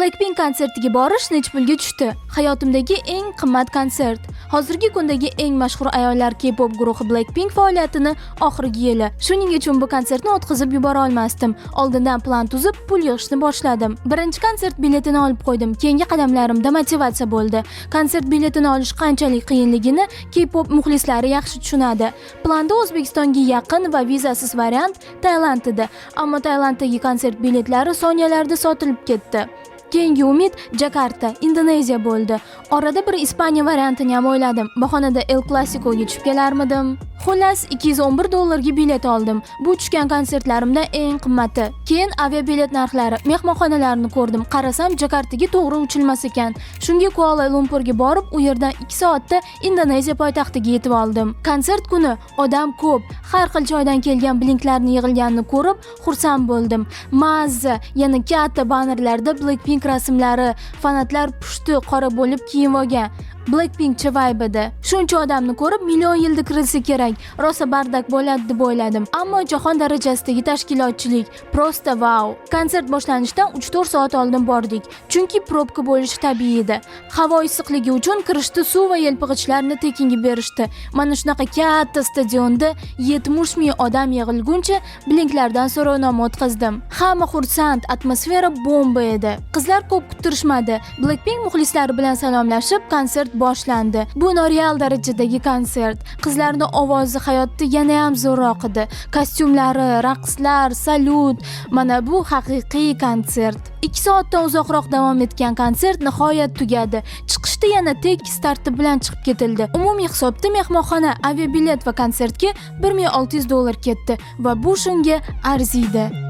Blackpink konsertiga borish necha pulga tushdi? Hayotimdagi eng qimmat konsert. Hozirgi kundagi eng mashhur ayollar K-pop guruhi Blackpink faoliyatini oxirgi yili. Shuning uchun bu konsertni o'tkazib yubora olmasdim. Oldindan plan tuzib, pul yig'ishni boshladim. Birinchi konsert biletini olib qo'ydim. Keyingi qadamlarimda motivatsiya bo'ldi. Konsert biletini olish qanchalik qiyinligini K-pop muxlislari yaxshi tushunadi. Planda O'zbekistonga yaqin va vizasiz variant Tailand edi. Ammo Tailanddagi konsert biletlari soniyalarda sotilib ketdi. Keyingi umid Jakarta, Indoneziya bo'ldi. Orada bir Ispaniya variantini ham o'yladim. Bahonada El Clasicoga tushib kelarmidim? Xullas, 211 dollarga bilet oldim. Bu tushgan konsertlarimda eng qimmati. Keyin aviabilet narxlari, mehmonxonalarni ko'rdim. Qarasam, Jakartaga to'g'ri uchilmas ekan. Shunga Kuala Lumpurga borib, u yerdan 2 soatda Indoneziya poytaxtiga yetib oldim. Konsert kuni odam ko'p, har xil joydan kelgan blinklarni yig'ilganini ko'rib, xursand bo'ldim. Mazza, yana katta bannerlarda Blackpink rasmlari, fanatlar pushti qora bo'lib kiyinib olgan. Blackpinkcha vibe edi. Shuncha odamni ko'rib, million yilda kirilsa kerak, rosa бардак bo'ladi deb o'yladim. Ammo jahon darajasidagi tashkilotchilik просто vau. Konsert boshlanishidan 3-4 soat oldin bordik, chunki probka bo'lishi tabiiy edi. Havo issiqligi uchun kirishda suv va yelpig'ichlarni tekinga berishdi. Mana shunaqa katta stadionda 70 ming odam yig'ilguncha blinklardan so'rovnoma o'tkazdim. Hamma xursand, atmosfera bomba edi. Qizlar ko'p kuttirishmadi. Blackpink muxlislari bilan salomlashib, konsert boshlandi. Bu noreal darajadagi konsert. Qizlarning ovozi hayotda yana ham zo'rroq edi. Kostyumlari, raqslar, salyut. Mana bu haqiqiy konsert. 2 soatdan uzoqroq davom etgan konsert nihoyat tugadi. Chiqishda yana tekis tartib bilan chiqib ketildi. Umumiy hisobda mehmonxona, aviabilet va konsertga 1600 dollar ketdi va bu shunga arziydi.